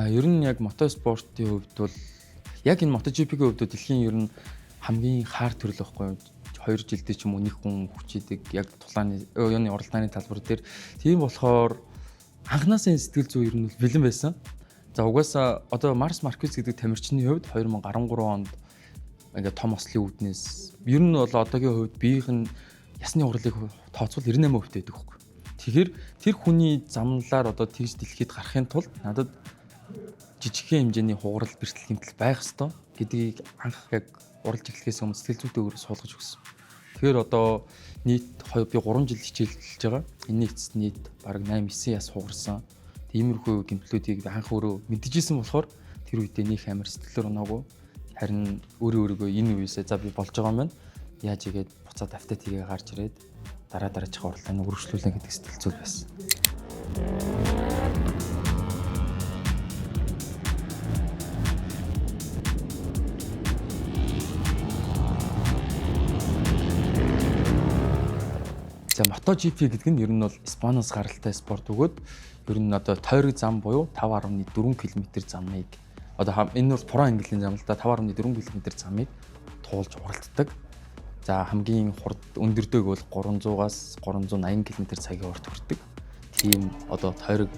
Ер нь яг мотоспортын хувьд бол яг энэ MotoGP-ийн хувьд дэлхийн ер нь хамгийн хаар төрөл байхгүй юу? 2 жилдээ ч юм уу нэг хүн хүчийдэг яг тулааны юуны уралдааны талбар дээр. Тийм болохоор анхнаасаа энэ сэтгэл зүй ер нь бол бэлэн байсан. За угаасаа одоо Марс Маркес гэдэг тамирчны хувьд 2013 онд ингээд том ослын үүднээс ер нь бол одоогийн хувьд биеийнх нь ясны уралыг тооцвол 98% байдаг байхгүй. Тэгэхээр тэр хүний замналаар одоо тэгж дэлхийд гарахын тулд надад жижигхэн хэмжээний хугарал, бэртэл, гэмтэл байх ёстой гэдгийг анх яг уралж эхлэхээс өмнө сэтгэл зүйтэй өөрөө суулгаж өгсөн. Тэгэхээр одоо нийт би 3 жил хичээлдэж байгаа. Энэний эцэст нийт бараг 8 9 яс хугарсан. Тиймэрхүү гэмтлүүдийг анх өөрөө мэдчихсэн болохоор тэр үедээ нөх амар сэтгэлээр унаагүй. Харин өөрөө өөрийгөө энэ үеэсээ за би болж байгаа юм байна. Яаж игээд буцаад автат хийгээ гарч ирээд дараа дараачих уралдааныг үргэлжлүүлнэ гэдэг сэтгэл зүй байсан. За MotoGP гэдэг нь ер нь бол Испаниас гаралтай спорт бөгөөд ер нь одоо тойрог зам буюу 5.4 км замыг одоо энэ бол Про английн зам л да, 5.4 км замыг туулж уралддаг. За хамгийн хурд өндөрдөг бол 300-аас 380 км цагийн урт хүрдэг. Тийм одоо тойрог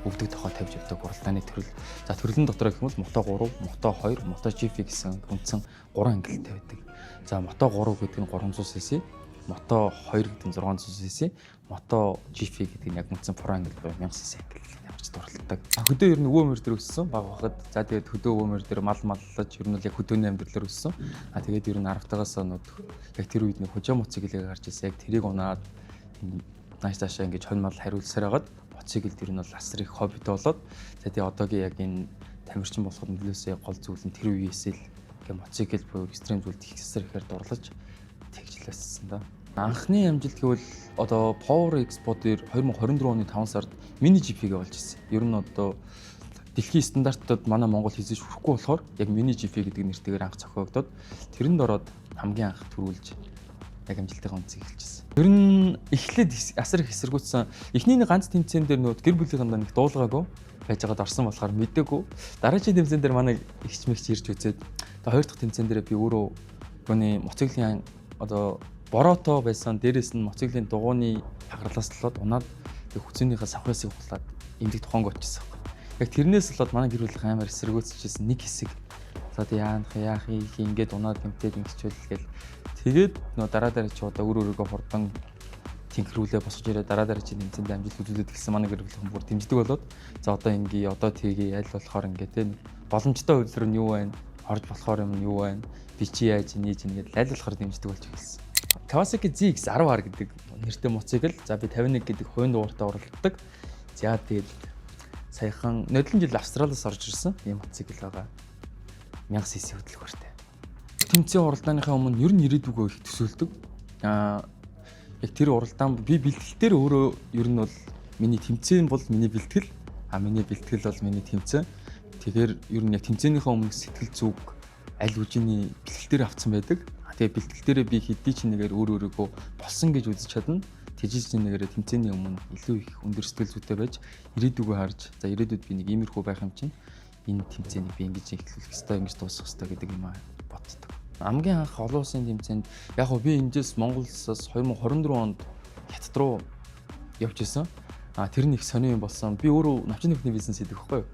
өвдөг тохоо тавьж явдаг уралдааны төрөл. За төрлийн дотор гэх юм бол Moto 3, Moto 2, MotoGP гэсэн үндсэн 3 ангилалтай байдаг. За Moto 3 гэдэг нь 300 cc, Moto 2 гэдэг нь 600 cc, Moto GP гэдэг нь яг үндсэн Pro ангил буюу 1000 cc ангиллал ямарч дурлалдаг. Хөдөө ер нь өвөө мөр дээр өссөн баг байхад. За тэгээд хөдөө өвөө мөр дээр мал маллаж ер нь бол яг хөдөөний амьдралаар өссөн. Тэгээд ер нь 10 тагаас нөт яг тэр үед нэг хужаа моцикл гарч ирсэн. Яг тэрийг унаад нааш таашаа ингэж хонь мал хариулсаар хагаад моцикл тэр нь бол асар их хоббитой болоод, за тэгээд одоогийн яг энэ тамирчин болоход нөлөөсөө гол зүйл нь тэр үеэсээ л ингээ моцикл буюу экстрим зүйлд их асар ихээр дурлаж тэгжлээсэн да. Анхны амжилт гэвэл одоо Power Expo дээр 2024 оны 5 сард Mini GP-г болж ирсэн. Ер нь одоо дэлхийн стандартад манай Монгол хийзэж хүрэхгүй болохоор яг Mini GP гэдэг нэртэйгээр анх зохиогдоод тэрэнд ороод хамгийн анх төрүүлж яг амжилтынхаа үнцгийг эхэлчихсэн. Ер нь эхлээд асар их эсэргүүцсэн. Эхний нэг ганц тэмцээн дээр нөгөө гэр бүлийнхэндээ нэг дуулгаагүй байжгаад орсон болохоор мдээгүй. Дараагийн тэмцээн дээр манай эгч мэгч ирж үзээд, тэгээ хоёр дахь тэмцээн дээр би өөрөө юуны моциклийн одоо борото байсан, дээрээс нь моциклийн дугууны хагарлаас болоод унаад тэг хүзүүнийхээ савхаасыг хулаад эмнэлэг тухаанг очсон байхгүй. Яг тэрнээс болоод манай гэр бүлийнхэн амар эсэргүүцчихсэн нэг хэсэг. За тэг яах яах ингээд унаад гэмтээд ингэчүүл гэл. Тэгээд нөө дараа дараа чи одоо өөр өөрийгөө хурдан тэнхрүүлээ босгож ирээ, дараа дараа чи тэмцээнд амжилт үзүүлээд гэсэн манай гэр бүлийнхэн бүр дэмждэг болоод, за одоо ингээ одоо тгий аль болохоор ингээ те боломжтой хувилбар нь юу байна, орж болохоор юм нь юу байна, би чи яаж нээж ингээд аль болохоор дэмждэг болж эхэлсэн. Kawasaki ZX10R гэдэг нэртэй моцикл. За би 51 гэдэг хувийн дугаартай оролддог. За тэгээд саяхан нодлон жил Австралиас орж ирсэн ийм моцикл байгаа. 1000 cc хөдөлгөөртэй. Тэмцээн уралдааныхаа өмнө ер нь ирээдүгөө их төсөөлдөг. Яг тэр уралдаан би бэлтгэл дээр өөрөө ер нь бол миний тэмцээн бол миний бэлтгэл, миний бэлтгэл бол миний тэмцээн. Тэгэхээр ер нь яг тэмцээнийхээ өмнөх сэтгэл зүг аль хэдийн бэлтгэл дээр авцсан байдаг. Тэгээ бэлтгэл дээрээ би хэдий ч нэгээр өөр өөрийгөө болсон гэж үзэж чадна. Тэжиж нэгээрээ тэмцээний өмнө илүү их өндөр сэтгэл зүйтэй байж ирээдүгөө харж, за ирээдүйд би нэг иймэрхүү байх юм чинь энэ тэмцээнийг би ингэж эхлүүлэх ёстой, ингэж дуусгах ёстой гэдэг юм аа боддог. Хамгийн анх олон улсын тэмцээнд яг хөө би эндээс Монгол улсаас 2024 онд Хятад руу явж исэн. Тэр нь их сонир юм болсон. Би өөрөө навчин нөхний бизнес хийдэг байхгүй юу?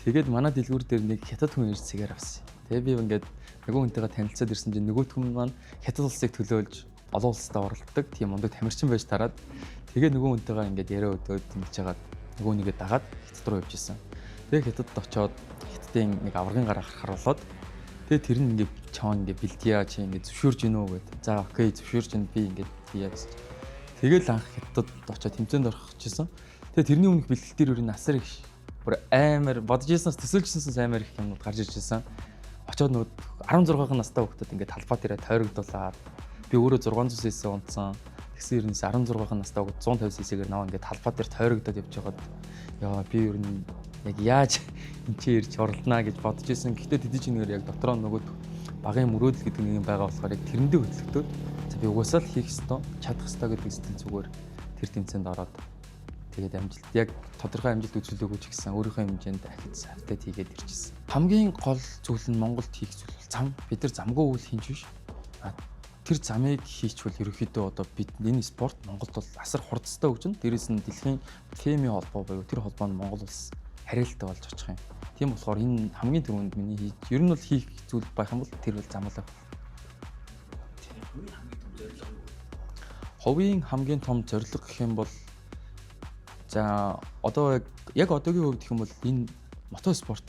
Тэгээд манай дэлгүүр дээр нэг хятад хүн ирж сигаар авсан. Тэгээ би ингээд нөгөө хүнтэйгээ танилцаад ирсэн чинь нөгөө хүн маань хятад улсыг төлөөлж олон улстай оролддог тийм мундаг тамирчин байж тараад, тэгээ нөгөө хүнтэйгээ ингээд яриа өдөөд ингэж хагаад нөгөө нэгээ дагаад хятад руу явж исэн. Тэгээ хятадд очоод хятадын нэг аваргын гар харахаар болоод, тэгээ тэр нь ингээд чаан ингээд бэлтия чи ингээд зөвшөөрж гинүү гэд. За окей, зөвшөөрж гин би ингээд хийя гэж. Тэгэл анх хятадд очоод тэмцээнд орох гэжсэн. Тэгээ тэрний өмнөх бэлтгэл дээр өөр нь асар их бүр амар бодож ирсэнээс төсөөлжсэнээс амар их юмнууд гарч ирж ирсэн. Очоод нөгөө 16 настай хүүхдүүд ингээд талбай дээрээ тойрогдуулаад, би өөрөө 600 cc унтсан. Тэгсэн ерөнөөс 16 настай хүүхд 150 cc-гээр наваа ингээд талбай дээр тойрогдоод явж байгаад, яа би ер нь яг яаж энэ ч ирж оролднаа гэж бодож исэн. Гэхдээ тэдний чинээр яг дотроо нөгөө багын мөрөөдөл гэдэг нэг юм байгаа болохоор яг тэрэндээ хөдлөгдөөд, за би угаасаа л хийх ёстой, чадах ёстой гэдэг сэтгэл зүгээр тэр тэмцээнд ороод Тэгээд амжилт, яг тодорхой амжилт үзүүлээгүй ч гэсэн өөрийнхөө хэмжээнд ахиц update хийгээд ирчихсэн. Хамгийн гол зүйл нь Монголд хийх зүйл бол зам. Бид нар замгүй үйл хийж биш. А тэр замыг хийчихвэл ерөнхийдөө одоо бид энэ спорт Монголд бол асар хурдтай хөгжинэ. Дээрээс нь дэлхийн FIM-ийн холбоо буюу тэр холбоо нь Монгол улс харилцалтай болж очих юм. Тийм болохоор энэ хамгийн түрүүнд миний хийж, ер нь бол хийх зүйл байх юм бол тэр бол зам л байх. Таны хувийн хамгийн том зорилго юу вэ? Хувийн хамгийн том зорилго гэх юм бол, за, одоо яг одоогийн хувьд гэх юм бол энэ мотоспорт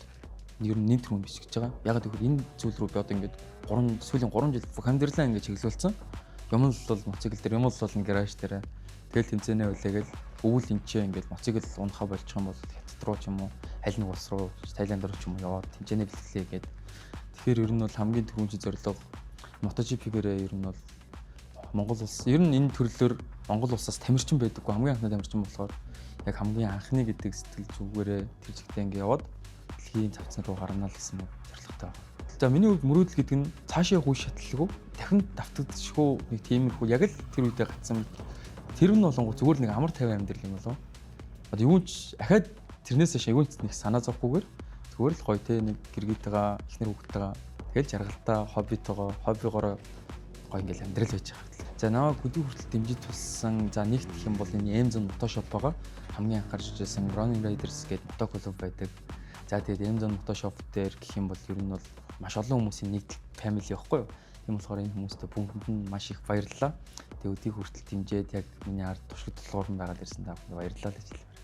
ер нь нэг түрүүнд биш гэж байгаа. Яг гэвэл энэ зүйл рүү би одоо ингээд 3, сүүлийн 3 жил бүх амьдралаа ингээд чиглүүлсэн. Юм л бол мотоцикл дээр, юм л бол гараж дээр. Тэгэл тэмцээнээ хүлээгээл өвөл энчээ ингээд мотоцикл унахаа болчих юм бол Хятад руу ч юм уу, аль нэг улс руу, Таиланд руу ч юм уу яваад тэмцээнээ бэлтгэлээ гээд. Тэгэхээр ер нь бол хамгийн түрүүний зорилго MotoGP-гээрээ ер нь бол Монгол улс, ер нь энэ төрлөөр Монгол улсаас тамирчин байдаггүй, хамгийн анхны тамирчин болохоор яг хамгийн анхны гэдэг сэтгэл зүгээрээ тэр чигтээ ингээ яваад дэлхийн завцсан руу гарна л гэсэн зорилготой байна. За, миний хувьд мөрөөдөл гэдэг нь цаашаа хүйш шатлалгүй, дахин давтагдчихгүй нэг тиймэрхүү яг л тэр үедээ гацсан тэр нь болонгоо зүгээр нэг амар тайван амьдрал юм болов. Одоо юу ч ахаад тэрнээс хойш юу ч нэг санаа зовхгүйгээр зүгээр л гоё те, нэг гэргийтэйгээ, эхнэр хүүхдтэйгээ, тэгэл жаргалтай хоббитойгоо, хоббигоороо гоё ингээл амьдрал байж байгаа. За, намайг хөдөө хүртэл дэмжиж туссан, за, нэгт гэх юм бол энэ Amazon Motoshop байгаа. Хамгийн анх гарч ирсэн Running Riders гэдэг мото клуб байдаг. За, тэгээд Amazon Motoshop дээр гэх юм бол ер нь бол маш олон хүмүүсийн нэгдэл family байхгүй юу? Тийм болохоор энэ хүмүүстээ бүгдэнд нь маш их баярлалаа. Тэгээд өдийг хүртэл дэмжиж яг миний ард тушиг тулгуурн байгаад ирсэн, та бүхэнд баярлалаа гэж хэлмээр.